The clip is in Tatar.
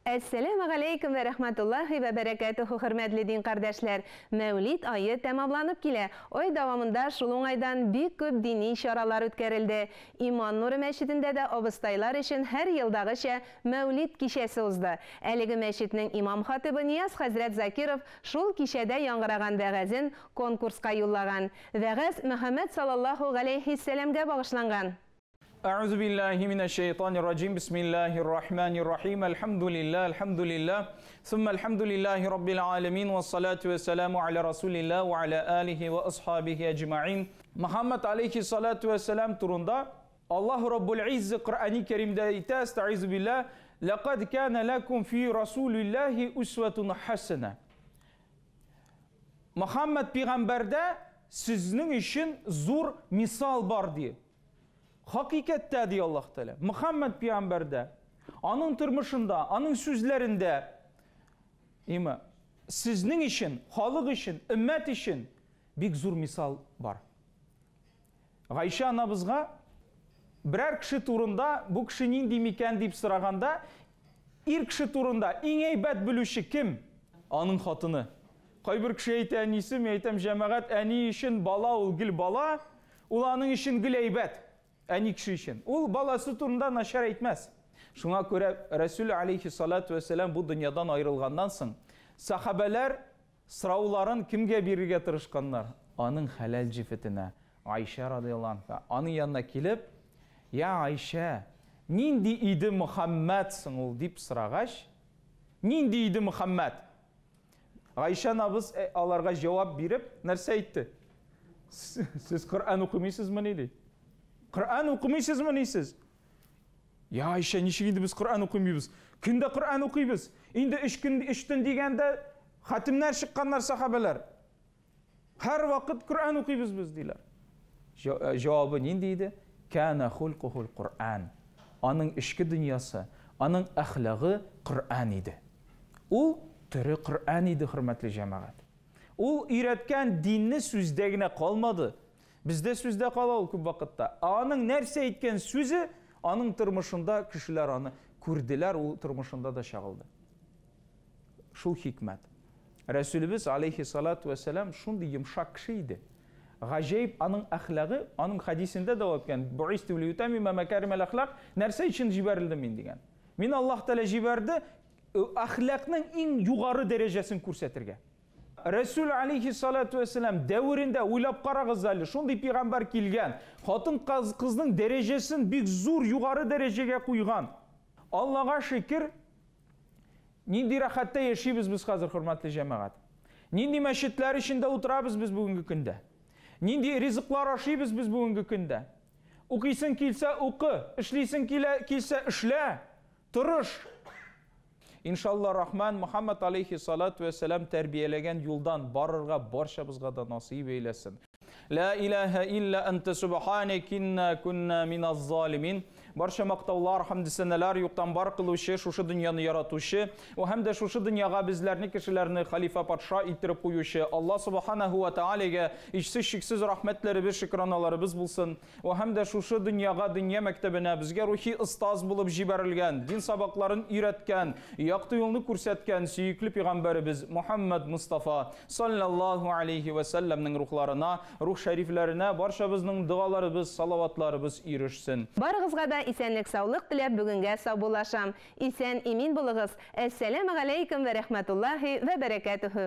Әссәләмә галәйкүм вә рәхмәтуллаһи вә бәрәкәтүһү, хөрмәтле дин кардәшләр! Мәүлид ае тәмамланып килә. Ай дәвамында шул уңайдан бик күп дини чаралар үткәрелде. Иман нуры мәчетендә дә абыстайлар өчен һәр елдагыча Мәүлид кичәсе узды. Әлеге мәчетнең имам-хатыйбы Нияз хәзрәт Закиров шул кичәдә яңгыраган вәгазен конкурска юллаган. Вәгазь Мөхәммәд саллаллаһу галәйһиссәламгә багышланган. أعوذ بالله من الشيطان الرجيم بسم الله الرحمن الرحيم الحمد لله الحمد لله ثم الحمد لله رب العالمين والصلاة والسلام على رسول الله وعلى آله وأصحابه أجمعين Muhammed aleyhissalatu vesselam turunda Allah Rabbul İzzi Kur'an-ı Kerim'de ayta estaizu billah لَقَدْ كَانَ لَكُمْ فِي رَسُولِ اللّٰهِ اُسْوَةٌ حَسَنَةٌ Muhammed Peygamber'de sizin için zor misal var diye. Hakikatte diye Allah Teala. Muhammed Peygamber'de, onun tırmışında, onun sözlerinde, ima, sizin için, halk için, ümmet için bir zor misal var. Gayşe anamızga birer kişi turunda bu kişi nindi miken deyip sıraganda ir kişi turunda en eybet bilüşü kim? Onun hatını. Кайбер кеше әйтә әнисе, мин әйтәм җәмәгать әни өчен бала ул гел бала, ул аның өчен гел әйбәт. Әни кеше өчен. Ул баласы турында начар әйтмәс. Шуңа күрә Расул алейхиссалату вәссәлам бу дөньядан аерылганнан соң, сахабәләр сорауларын кемгә бирергә тырышканнар? Аның хәләл җефетенә, Айша радиаллаһу анха. Аның янына килеп, "Я Айша, нинди иде Мөхәммәд соң ул?" дип сорагач, "Нинди иде Мөхәммәд?" Гайшә анабыз аларга җавап биреп, нәрсә әйтте? Сез Коръән укымыйсызмыни ди? Коръән укымыйсызмыни сез? Я Айша, ничек инде без Коръән укымыйбыз? Көндә Коръән укыйбыз. Инде өч көн, өч төн дигәндә хатимнәр чыкканнар сахабәләр. Һәр вакыт Коръән укыйбыз без диләр. Җавабы нинди иде? Кана хулкухул Коръән. Аның эчке дөньясы, аның әхлагы Коръән иде. Ул тере Коръән иде, хөрмәтле җәмәгать. Ул өйрәткән динне сүздә генә калмады. Бездә сүздә кала ул күп вакытта. Ә аның нәрсә әйткән сүзе, аның тормышында кешеләр аны күрделәр, ул тормышында да чагылды. Шул хикмәт. Рәсүлебез алейхиссалату вәссәлам шундый йомшак кеше иде. Гаҗәеп аның әхлагы, аның хәдисендә дә үткән, буисту лиютаммима макаримал әхлак, нәрсә өчен җибәрелдем мин дигән. Мин Аллаһ Тәгалә җибәрде әхлакның иң югары дәрәҗәсен күрсәтергә. Рәсүл алейхиссалату вәссәлам дәверендә уйлап карагыз әле, шундый пәйгамбәр килгән, хатын кызның дәрәҗәсен бик зур югары дәрәҗәгә куйган. Аллага шөкер, нинди рәхәттә яшибез без хәзер, хөрмәтле җәмәгать. Нинди мәчетләр эчендә утырабыз без бүгенге көндә. Нинди ризыклар ашыйбыз без бүгенге көндә. Укыйсың килсә укы, эшлисең килә килсә эшлә, тырыш. Иншалла Рахман Мухаммад алейхиссалату вәссәлам тәрбияләгән юлдан барырга барчабызга да насыйп әйләсен. Ла илаһа илля анта субханак инна кунна миназ залимин. Барча мактаулар, хәмде-сәнәләр юктан бар кылучы, шушы дөньяны яратучы, вә һәм дә шушы дөньяга безләрне кешеләрне халифа патша иттереп куючы Алла субханаху ва таалагә ичсез-чиксез рәхмәтләребез, шөкраналарыбыз булсын. Вә һәм дә шушы дөньяга, дөнья мәктәбенә безгә рухи остаз булып җибәрелгән, дин сабакларын өйрәткән, якты юлны күрсәткән сөекле пәйгамбәребез Мухаммад Мустафа саллаллаһу алейхи вә сәлләмнең рухларына, рух шәрифләренә барчабызның догаларыбыз, салаватларыбыз ирешсен. Барыгызга да исәнлек-саулык теләп бүгенгә саубуллашам. Исән-имин булыгыз. Әссәләмегаләйкүм вә рәхмәтуллаһи вә бәрәкәтүһү.